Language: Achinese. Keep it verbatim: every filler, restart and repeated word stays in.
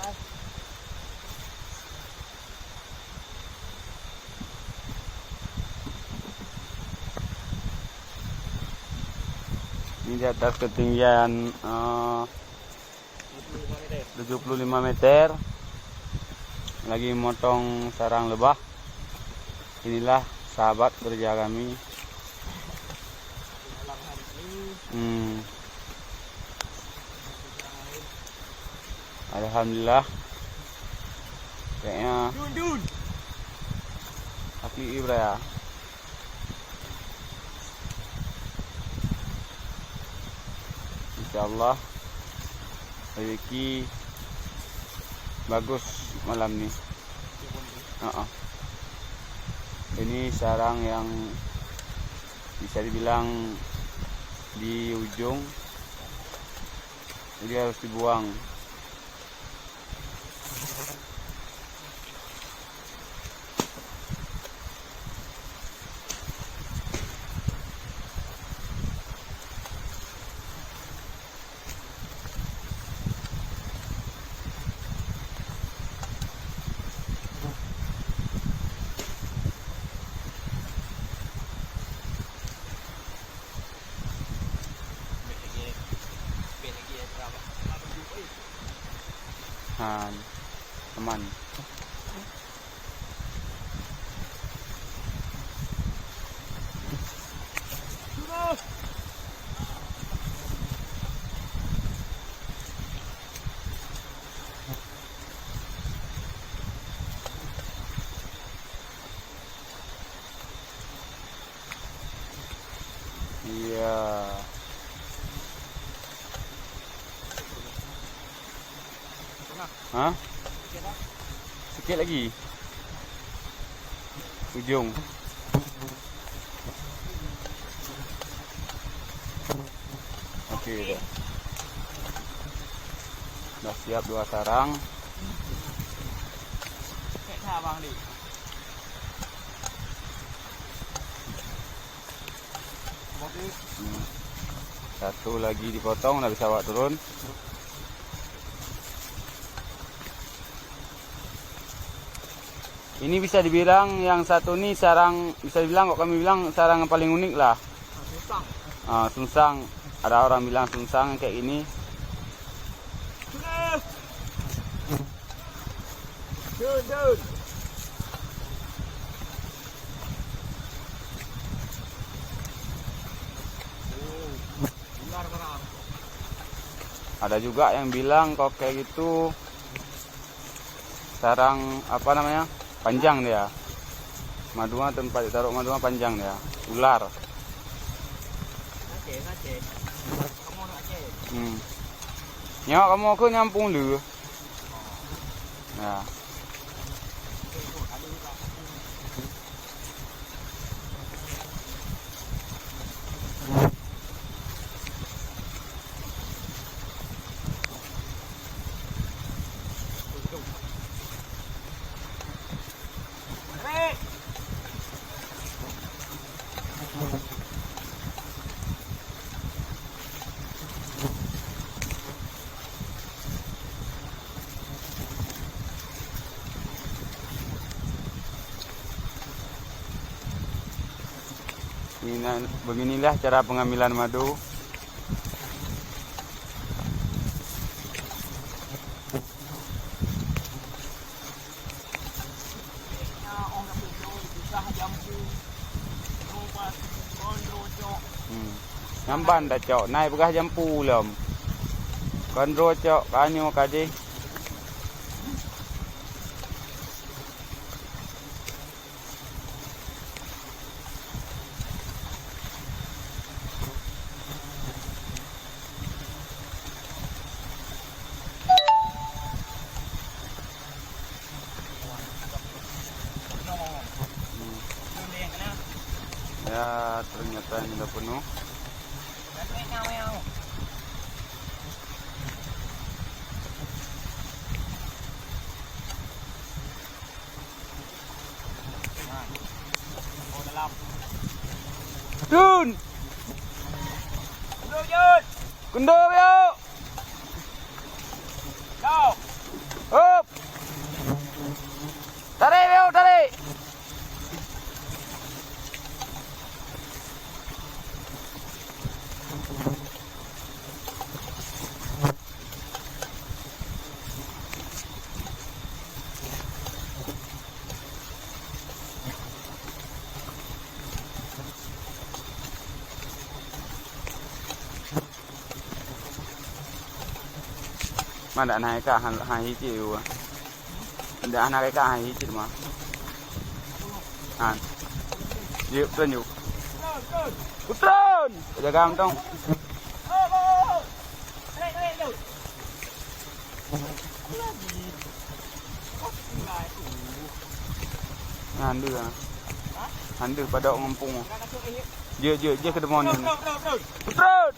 Ini di atas ketinggian, eh, tujuh puluh lima meter. Lagi motong sarang lebah. Inilah sahabat kerja kami. Hmm. Alhamdulillah. Kayaknya Dun, dun. Aki Ibrahim. Insyaallah rezeki bagus malam ni. Heeh. Ini sarang yang bisa dibilang di ujung, jadi harus dibuang. Ha, aman. Iya. Hah? Sikit lagi. Ujung. Oke, dah. Dah siap dua sarang. Hmm. Satu lagi dipotong, dah bisa bawa turun. Ini bisa dibilang yang satu ni sarang, bisa dibilang, kok kami bilang, sarang yang paling unik lah. Ah, sungsang. Ada orang bilang sungsang kayak gini. Ada juga yang bilang kalau kayak gitu sarang, apa namanya, panjang dia. Madua, tempat ditaruh madua panjang dia. Ular. Hmm. Nyawa kamu aku nyampung dulu. Ya. Inilah, beginilah cara pengambilan madu. Hmm. Nyan ban tacok, na ipeugah jampu lom. Kon droe cok, ka nyoe ka jih. Ya, ternyata ini udah penuh. Dun! Kendor, yuk! Hei! Ma dak na ka han, han hicit u. Dak na ka han hicit ma. Han. Yuk, tron yuk. Putron! Jaga mantong. Nyan deuh, ah. Nyan deuh padok ngempung. Jeuet, jeuet, jeuet keu deungon. Putron!